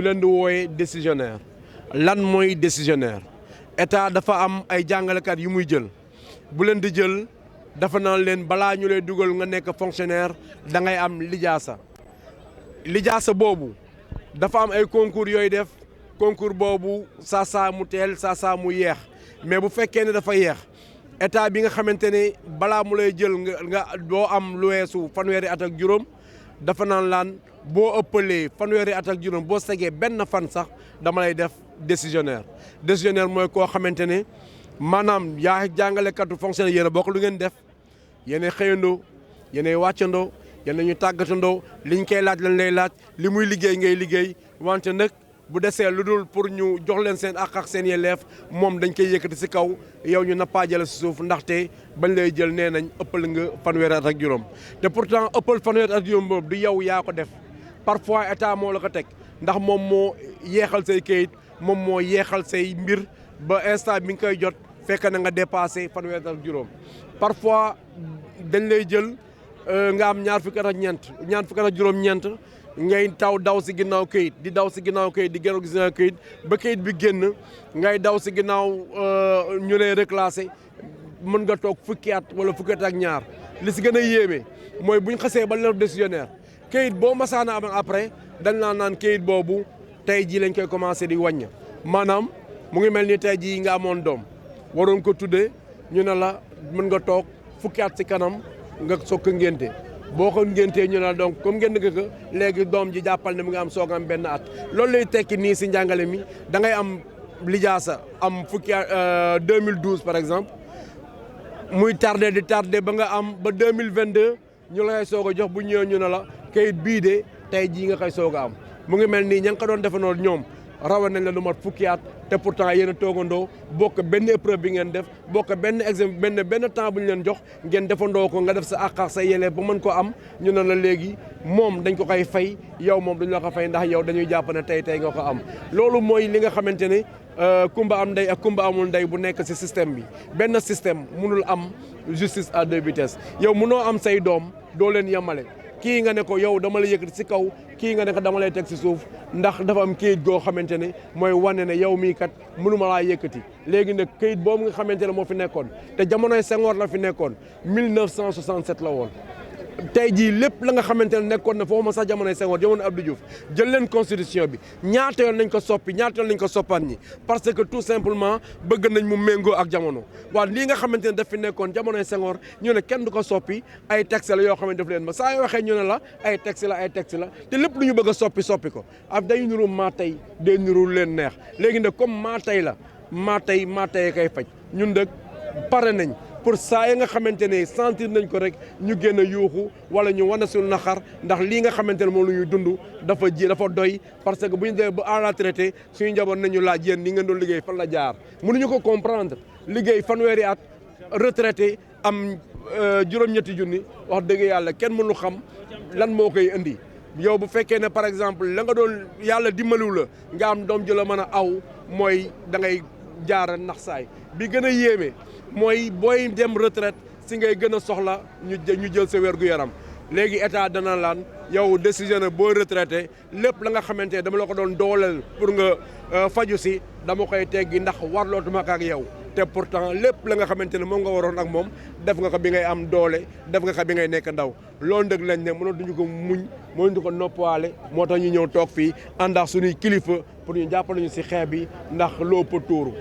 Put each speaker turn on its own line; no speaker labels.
leen di wooye décisionnaire lan mooy décisionnaire état dafa am ay jàngalekat yu muy jël bu leen di jël dafa naan leen balaa ñu lay dugal nga nekk fonctionnaire da ngay am lijaasa boobu dafa am ay concours yooyu def concours boobu saa mu teel saa mu yeex mais bu fekkee ne dafa yeex état bi nga xamante ne balaa mu lay jël nga doo am lu weesu fanweeri at ak juróom dafa naan laan boo ëppalee fanweeri at ak juróom boo segee benn fan sax dama lay def décisionnaire mooy koo xamante ne maanaam yaa jàngalekatu fonctionnaire yéen a bokk lu ngeen def yéen a xëyandoo yéen a wàccandoo yéen a ñu tàggatandoo liñ koy laaj lañ lay laaj li muy liggéey ngay liggéey wante nag bu desee lu dul pour ñu jox leen seen àq ak seen yelleef moom dañ koy yëkkati si kaw yow ñu nappaajale si suuf ndaxte bañ lay jël nee nañ ëppal nga fanweeri at ak juróom te pourtant ëppal fanweeri at ak juróom boobu du yow yaa ko def parfois état moo la ko teg ndax moom moo yeexal say kayit moom moo yeexal say mbir ba instant bi nga koy jot fekk na nga dépassé fanweeri at ak juróom parfois dañ lay jël nga am ñaar fukki at ak juróom-ñeent ngay daw si ginnaaw kayit di daw si ginnaaw kayit di gënu si ginnaaw kayit ba kayit bi génn ngay daw si ginnaaw ñu lay reclassé mën nga toog fukki at wala fukki at ak ñaar li si gën a yéeme mooy buñ xasee ba la décisionnaire kayit boo masaana am après dañ laa naan kayit boobu tey jii lañ koy commencé di wàññ maanaam mu ngi mel ni tey jii nga amoon doom waroon ko tuddee ñu ne la mën nga toog fukki at si kanam nga soog ko ngénte boo ko ngéntee ñu ne donc comme ngeen nga ko léegi doom ji jàppal ne mu ngi am soog am benn at loolu lay tekki nii si njàngale mi da ngay am lijaasa am fukki at 2012 par exemple muy tardé di tardé ba nga am ba 2022 ñu la koy soog a jox bu ñëwee ñu ne la kayit bii de tey jii nga koy soog a am mu ngi mel nii ña nga ko doon defandoo ñoom rawal nañ la lu mat fukki at te pourtant yéen a toogandoo bokk benn épreuve bi ngeen def bokk benn examen benn temps bu ñu leen jox ngeen defandoo ko nga def sa àq ak sa yelleef ba mën ko am ñu ne la léegi moom dañ ko koy fay yow moom dañu la ko fay ndax yow dañuy jàpp ne tey nga ko am. loolu mooy li nga xamante ne kumba am ndey ak kumba amul ndey bu nekk ci système bi benn système mënul am justice à deux vitesses yow mënoo am say doom doo leen yemale. kii nga ne ko yow dama la yëkkati si kaw kii nga ne ko dama lay teg si suuf ndax dafa am kayit goo xamante ne mooy wane ne yow mii kat mënuma laa yëkkati léegi nag kayit boobu nga xamante ne moo fi nekkoon te jamonoy Senghor la fi nekkoon 1967 la woon. tey jii lépp la nga xamante ne nekkoon na foofu ma sax jamonoy Senghor jamono Abdou Diouf jël leen constitution bi ñaata yoon nañ ko soppi ñaata yoon nañ ko soppaat ñi parce que tout simplement bëgg nañ mu méngoo ak jamono waaye lii nga xamante ne daf fi nekkoon jamonoy Senghor ñu ne kenn du ko soppi ay texte la yoo xamante daf leen ma saa yoo waxee ñu ne la ay texte la te lépp lu ñu bëgg a soppi ko ak day nuru matay day nuru leen neex léegi nag comme matay la matay kay faj ñun dëkk pare nañ pour saa yi nga xamante ne sentir nañ ko rek ñu génn a yuuxu wala ñu wane suñu naxar ndax lii nga xamante ne moom la ñuy dund dafa doy parce que bu ñu demee ba à la traité suñu njaboot nañu laaj yéen ni ngeen doon liggéey fan la jaar mënuñu ko comprendre liggéey fanweeri at retraité am juróom-ñetti junni wax dëgg yàlla kenn mënu xam lan moo koy indi yow bu fekkee ne par exemple la nga doon yàlla dimbaliw la nga am doom ji la mën a aw mooy da ngay jaara nax saay bi gën a yéeme mooy booy dem retraite si ngay gën a soxla ñu jël sa wér gu yaram léegi état dana laan yow décisionnaire boo retraité lépp la nga xamante ne dama la ko doon dooleel pour nga faju si dama koy teggi ndax warlootuma ak yow te pourtant lépp la nga xamante ne moom nga waroon ak moom def nga ko bi ngay am doole def nga ko bi ngay nekk ndaw loolu ndëg lañ ne mënatuñu ko muñ mënatuñu ko noppaale moo tax ñu ñëw toog fii àndax suñuy kilifa pour ñu jàppale ñu si xeex bi ndax loo pa tuuru